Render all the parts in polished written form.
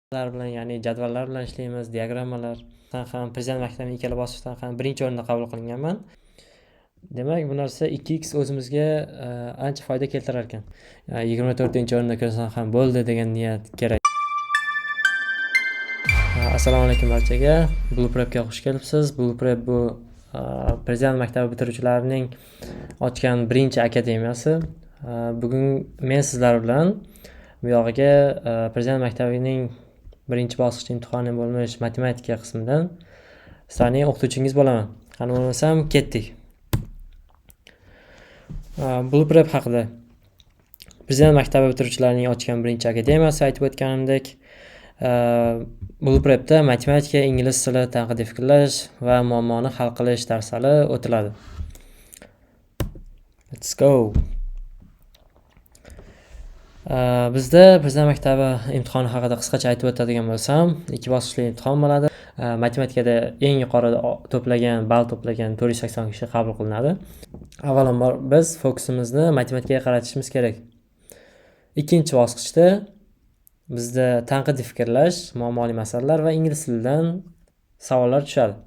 Bilan, ya'ni jadvallar bilan ishlaymiz, diagrammalar ham. Prezident maktabining ikkala bosqichdan ham birinchi o'rinda qabul qilinganman. Demak, bu narsa 2x o'zimizga ancha foyda keltirar ekan. 24-o'rinda kirsam ham bo'ldi degan niyat kerak. Assalomu alaykum barchaga. Blue Prepga xush kelibsiz. Blue Prep bu Prezident maktabi bitiruvchilarining ochgan birinchi akademiyasi. Bugun men sizlar bilan bu yog'iga Prezident maktabining birinchi bosqich imtihoni bo'lmish matematika qismidan sizlarning o'qituvchingiz bo'laman. Qani bo'lmasam, ketdik. Blue Prep haqida. Prezident maktabi bitiruvchilarining ochgan birinchi akademiyasi, aytib o'tganimdek, Blue Prepda matematika, ingliz tili, tanqidiy fikrlash va muammoni hal qilish darslari o'tiladi. Let's go. Bizda Prezident maktabi imtihoni haqida qisqacha aytib o'tadigan bo'lsam, ikki bosqichli imtihon bo'ladi. Matematikada eng yuqori to'plagan, ball to'plagan 480 kishi qabul qilinadi. Avvalambor biz fokusimizni matematikaga qaratishimiz kerak. Ikkinchi bosqichda bizda tanqidiy fikrlash, muammoli masalalar va ingliz tilidan savollar tushadi.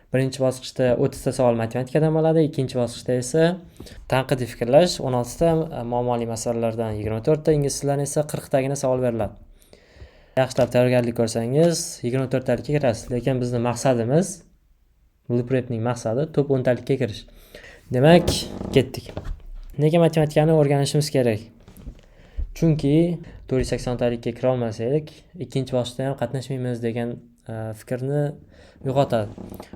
Birinchi bosqichda 30 ta savol matematikadan bo'ladi, ikkinchi bosqichda esa tanqidiy fikrlash 16 ta, muammoli masalalardan 24 ta, ingliz tilidan esa 40 tagina savol beriladi. Yaxshilab tayyorgarlik ko'rsangiz, 24 talikka kirasiz, lekin bizni maqsadimiz, Blue Prepning maqsadi top 10 talikka kirish. Demak, ketdik. Nega matematikani o'rganishimiz kerak? Chunki 480 talikka kira olmasak, ikkinchi bosqichda ham qatnashmaymiz degan fikrni uyg'otadi.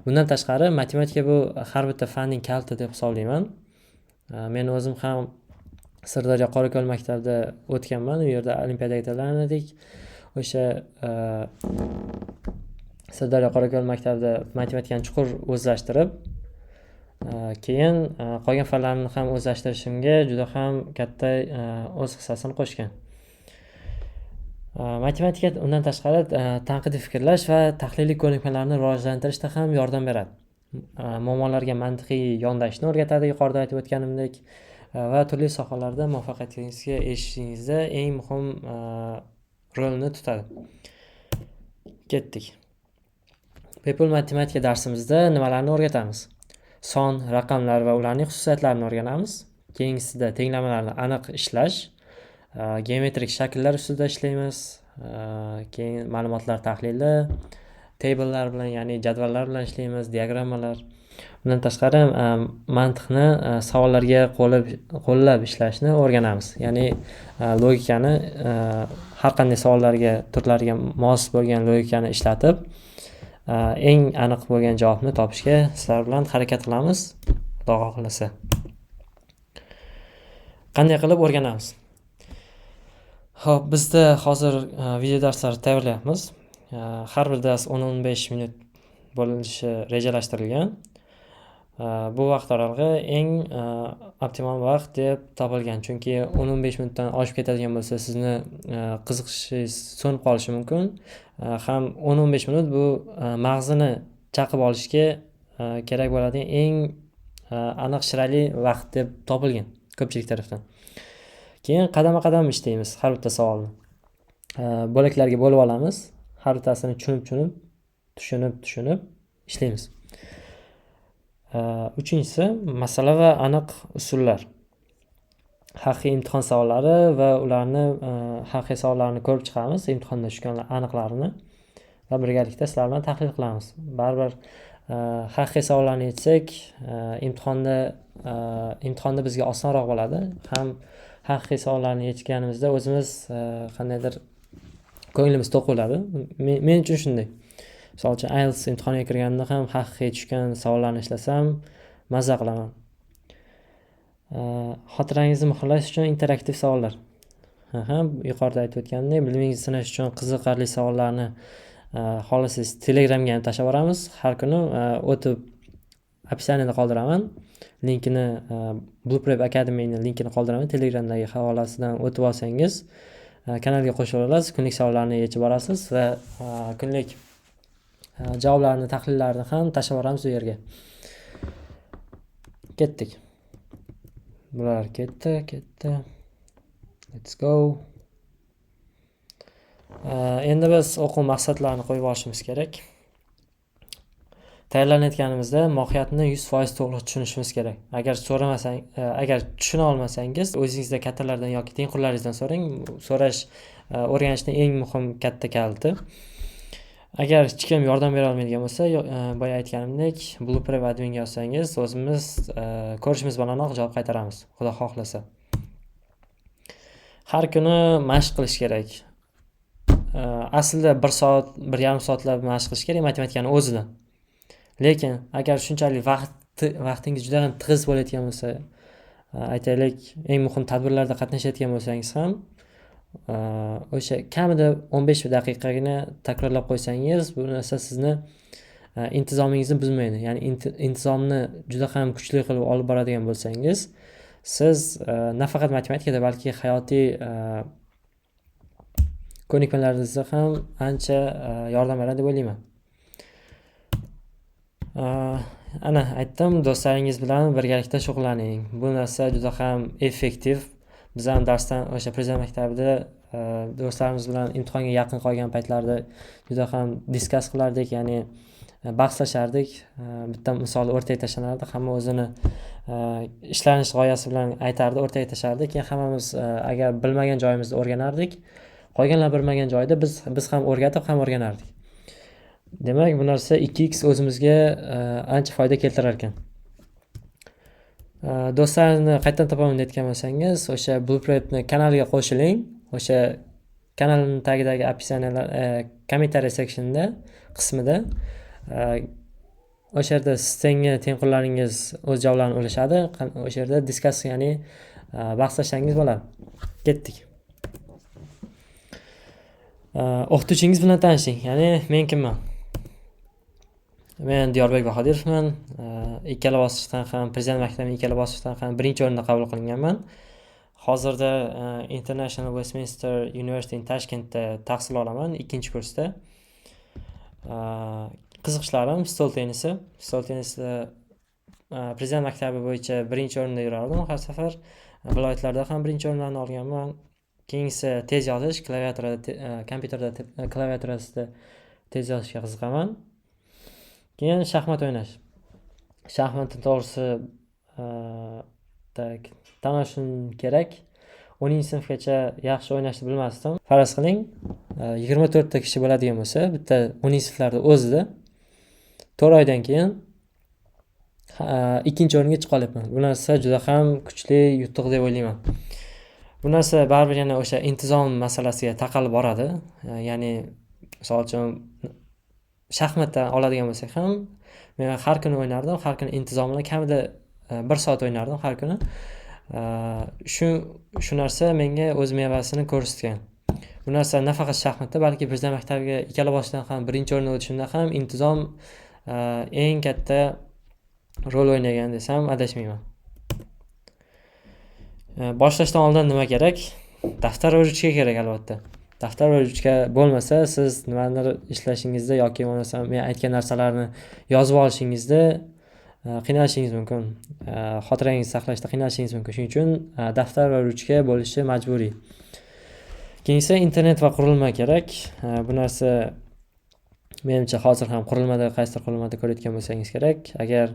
Bundan tashqari, matematika bu har bitta fanning kaliti deb hisoblayman. Men o'zim ham Sirdaryo Qorako'l maktabida o'tganman. U yerda olimpiadaga tayyorlanardik. O'sha Sirdaryo Qorako'l maktabida matematikani chuqur o'zlashtirib, keyin qolgan fanlarni ham o'zlashtirishimga juda ham katta o'z hissasini qo'shgan. Matematika undan tashqari tanqidiy fikrlash va tahliliy ko'nikmalarni rivojlantirishda ham yordam beradi. Muammolarga mantiqiy yondashishni o'rgatadi, yuqorida aytib o'tganimdek, va turli sohalarda muvaffaqiyatingizga erishishingizda eng muhim rolni tutadi. Ketdik. Bepul matematika darsimizda nimalarni o'rgatamiz? Son, raqamlar va ularning xususiyatlarini o'rganamiz. Keyingisida tenglamalarni aniq ishlash, geometrik shakllar ustida ishlaymiz. Keyin ma'lumotlar tahlili, tablelar bilan, ya'ni jadvallar bilan ishlaymiz, diagrammalar. Bundan tashqari, mantiqni savollarga qo'llab ishlashni o'rganamiz. Ya'ni logikani, har qanday savollarga turlariga mos bo'lgan logikani ishlatib, eng aniq bo'lgan javobni topishga sizlar bilan harakat qilamiz, Xudo xohlasa. Qanday qilib o'rganamiz? Xo'p, bizda hozir video darslar tayyorlayapmiz. Har bir dars 10-15 minut bo'linishi rejalashtirilgan. Bu vaqt oralig'i eng optimal vaqt deb topilgan, chunki 10-15 minutdan oshib ketadigan bo'lsa, sizni qiziqishingiz so'nib qolishi mumkin. Ham 10-15 minut bu mag'zini chaqib olishga kerak bo'ladigan eng aniq, chiroyli vaqt deb topilgan ko'pchilik tarafdan. Keyin qadama-qadam ishlaymiz har bitta savolni. Bo'laklarga bo'lib olamiz. Har bittasini tushunib-tushunib, tushunib-tushunib ishlaymiz. Uchinchisi masala va aniq usullar. Haqiqiy imtihon savollari va ularni, haqiqiy savollarni ko'rib chiqamiz, imtihonda tushgan aniqlarini va birgalikda sizlar bilan tahlil qilamiz. Baribir haqiqiy savollarni yechsak, imtihonda bizga osonroq bo'ladi. Ham haqiqiy savollarni yechganimizda o'zimiz qandaydir ko'nglimiz to'q bo'ladi. Men uchun shunday. Misol uchun, IELTS imtihoniga kirganimda ham haqiqiy tushgan savollarni ishlasam, mazza qilaman. Xotirangizni muhrlash uchun interaktiv savollar. Yuqorida aytib o'tganimdek, bilimingizni sinash uchun qiziqarli savollarni, xohlasangiz, Telegramga ham tashlab yuboramiz. Har kuni o'tib, описание da qoldiraman. Linkini, Blue Prep Academy'ni linkini qoldiraman. Telegramdagi havolasidan o'tib olsangiz, kanalga qo'shilib olasiz, kunlik savollarni yechib borasiz va kunlik javoblarni, tahlillarni ham tashlab yuboramiz u yerga. Ketdik. Bular ketdi, ketdi. Let's go. Endi biz o'quv maqsadlarini qo'yib olishimiz kerak. Tayyorlanayotganimizda mohiyatni 100% to'g'ri tushunishimiz kerak. Agar so'ramasang, agar tushuna olmasangiz, o'zingizda kattalardan yoki tengqurlaringizdan so'rang. So'rash o'rganishning eng muhim katta kaliti. Agar hech kim yordam bera olmaydigan bo'lsa, boya aytganimdek, Blue Prep adminga yozsangiz, o'zimiz ko'rishimiz bilanoq javob qaytaramiz, Xudo xohlasa. Har kuni mashq qilish kerak. Aslida 1 soat, 1,5 soatlab mashq qilish kerak matematikani o'zida. Lekin agar shunchalik vaqtingiz juda ham tig'iz bo'layotgan bo'lsa, aytaylik, eng muhim tadbirlarda qatnashayotgan bo'lsangiz ham, o'sha kamida 15 daqiqagina takrorlab qo'ysangiz, bu narsa sizni intizomingizni buzmaydi. Ya'ni intizomni juda ham kuchli qilib olib boradigan bo'lsangiz, siz nafaqat matematikada, balki hayotiy ko'nikmalaringizda ham ancha yordam beradi deb o'ylayman. Ana aytdim, do'stlaringiz bilan birgalikda shug'ullaning. Bu narsa juda ham effektiv. Biz ham darsdan o'sha Prezident maktabida do'stlarimiz bilan imtihonga yaqin qolgan paytlarda juda ham discuss qilardik, ya'ni bahslashardik. Bitta misol o'rtaga tashlanardi, hamma o'zini ishlanish g'oyasi bilan aytardi, o'rtaga tashlardi. Keyin hammamiz agar bilmagan joyimizda o'rganardik, qolganlar bilmagan joyida biz ham o'rgatib ham o'rganardik. Demak, bu narsa 2x o'zimizga ancha foyda keltirar ekan. Do'stlarni qayerdan topaman deyotgan bo'lsangiz, o'sha Blue Prepni kanaliga qo'shiling. O'sha kanalning tagidagi описания lar, kommentariy sectionda qismida o'sha yerda siz tengqurlaringiz o'z javoblarini ulashadi. O'sha yerda discuss, ya'ni bahslashangiz bo'ladi. Ketdik. O'qituvchingiz bilan tanishing. Ya'ni men kimman? Men Diyorbek Bahodirovman. Ikkala bosqichdan ham, Prezident maktabining ikkala bosqichdan ham birinchi o'rinda qabul qilinganman. Hozirda International Westminster University in Tashkentda tahsil olaman, ikkinchi kursda. Qiziqishlarim stol tennisi. Stol tennisida Prezident maktabi bo'yicha birinchi o'rinda yurardim har safar. Viloyatlarda ham birinchi o'rinlarni olganman. Keyingisi tez yozish, klaviaturada, kompyuterda klaviaturasida tez yozishga qiziqaman. Keyin shaxmat o'ynash. Shaxmatni to'g'risi, так, tanishim kerak. 10-sinfgacha yaxshi o'ynashni bilmasdim. Faraz qiling, 24 ta kishi bo'ladigan bo'lsa, bitta 10-sinflarda o'zida 4 oydan keyin ikkinchi o'ringa chiqa olyapman. Bu narsa juda ham kuchli yutuq deb o'ylayman. Bu narsa baribir yana o'sha intizom masalasiga taqalib boradi. Ya'ni misol uchun shaxmatdan oladigan bo'lsak ham, men har kuni o'ynardim, har kuni intizom bilan kamida 1 soat o'ynardim har kuni. Shu narsa menga o'z mevasini ko'rsatgan. Bu narsa nafaqat shaxmatda, balki Prezident maktabiga ikkala bosqichdan ham birinchi o'rinda o'tishimda ham intizom eng katta rol o'ynagan desam adashmayman. Boshlashdan oldin nima kerak? Daftar va ruchka kerak albatta. Daftar va ruchka bo'lmasa, siz nimanidir ishlashingizda yoki bo'lmasam men aytgan narsalarni yozib olishingizda qiynalishingiz mumkin. Xotirangizni saqlashda qiynalishingiz mumkin. Shuning uchun daftar va ruchka bo'lishi majburiy. Keyingisi internet va qurilma kerak. Bu narsa menimcha hozir ham qurilmada, qaysidir qurilmada ko'rayotgan bo'lsangiz kerak. Agar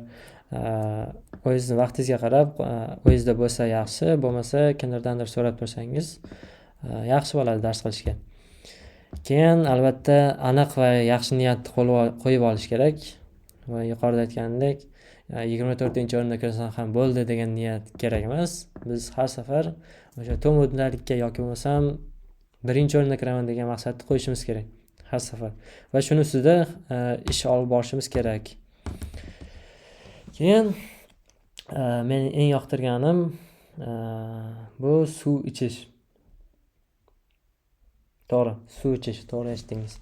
o'zingizni vaqtingizga qarab, o'zingizda bo'lsa yaxshi, bo'lmasa kimlardandir so'rab tursangiz yaxshi bo'ladi dars qilishga. Keyin albatta aniq va yaxshi niyatni qo'yib olish kerak. Va yuqorida aytganimdek, 24-o'rinda kirsam ham bo'ldi degan niyat kerak emas. Biz har safar o'sha to'm o'ntalikka yoki bo'lmasam birinchi o'rinda kiraman degan maqsadni qo'yishimiz kerak har safar. Va shuni ustida ish olib borishimiz kerak. Keyin meni eng yoqtirganim bu suv ichish. To'g'ri, suv ichish, to'g'ri eshitdingiz.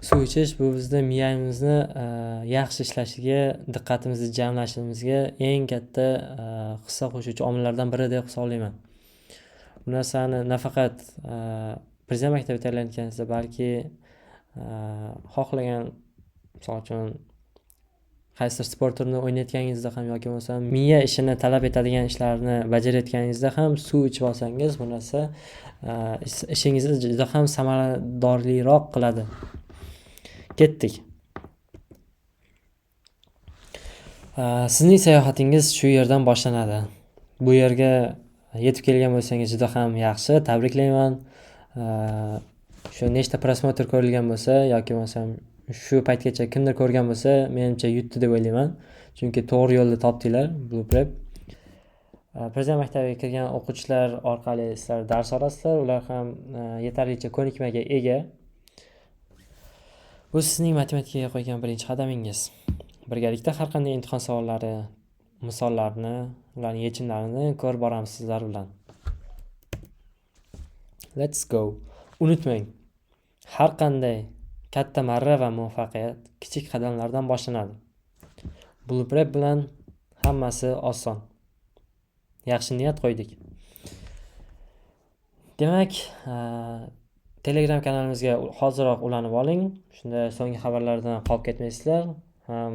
Suv ichish bu bizni miyamizni yaxshi ishlashiga, diqqatimizni jamlashimizga eng katta hissa qo'shuvchi omillardan biri deb hisoblayman. Bu narsani nafaqat Prezident maktabiga tayyorlanayotganingizda, balki xohlagan, misol uchun, Qaysidir sport turini o'ynayotganingizda ham yoki bo'lmasam miya ishini talab etadigan ishlarni bajarayotganingizda ham suv ichib olsangiz, bu narsa ishingizni juda ham samaradorliroq qiladi. Ketdik. Sizning sayohatingiz shu yerdan boshlanadi. Bu yerga yetib kelgan bo'lsangiz juda ham yaxshi, tabriklayman. Shu nechta prosmotr ko'rilgan bo'lsa yoki bo'lmasam shu paytgacha kimdir ko'rgan bo'lsa, menimcha yutdi deb o'ylayman. Chunki to'g'ri yo'lni topdinglar, Blue Prep. Prezident maktabiga kirgan o'quvchilar orqali sizlar dars olasizlar, ular ham yetarlicha ko'nikmaga ega. Bu sizning matematikaga qo'ygan birinchi qadamingiz. Birgalikda har qanday imtihon savollari, misollarni, ularning yechimlarini ko'rib boramiz sizlar bilan. Let's go. Unutmang, har qanday katta marra va muvaffaqiyat kichik qadamlardan boshlanadi. Blue Prep bilan hammasi oson. Yaxshi niyat qo'ydik. Demak, Telegram kanalimizga hoziroq ulanib oling. Shunda so'nggi xabarlardan qolib ketmaysizlar. Ham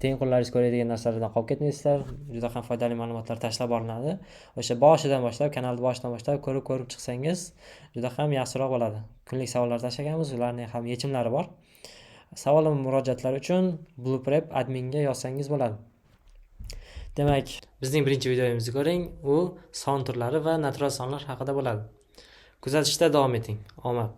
tengqurlaringiz ko'radigan narsalardan qolib ketmaysizlar. Juda ham foydali ma'lumotlar tashlab boriladi. O'sha boshidan boshlab, kanalni boshidan boshlab ko'rib-ko'rib chiqsangiz juda ham yaxshiroq bo'ladi. Kunlik savollar tashlaganmiz, ularning ham yechimlari bor. Savol va murojaatlar uchun Blue Prep adminga yozsangiz bo'ladi. Demak, bizning birinchi videomizni ko'ring. U son turlari va natural sonlar haqida bo'ladi. Kuzatishda davom eting. Omad.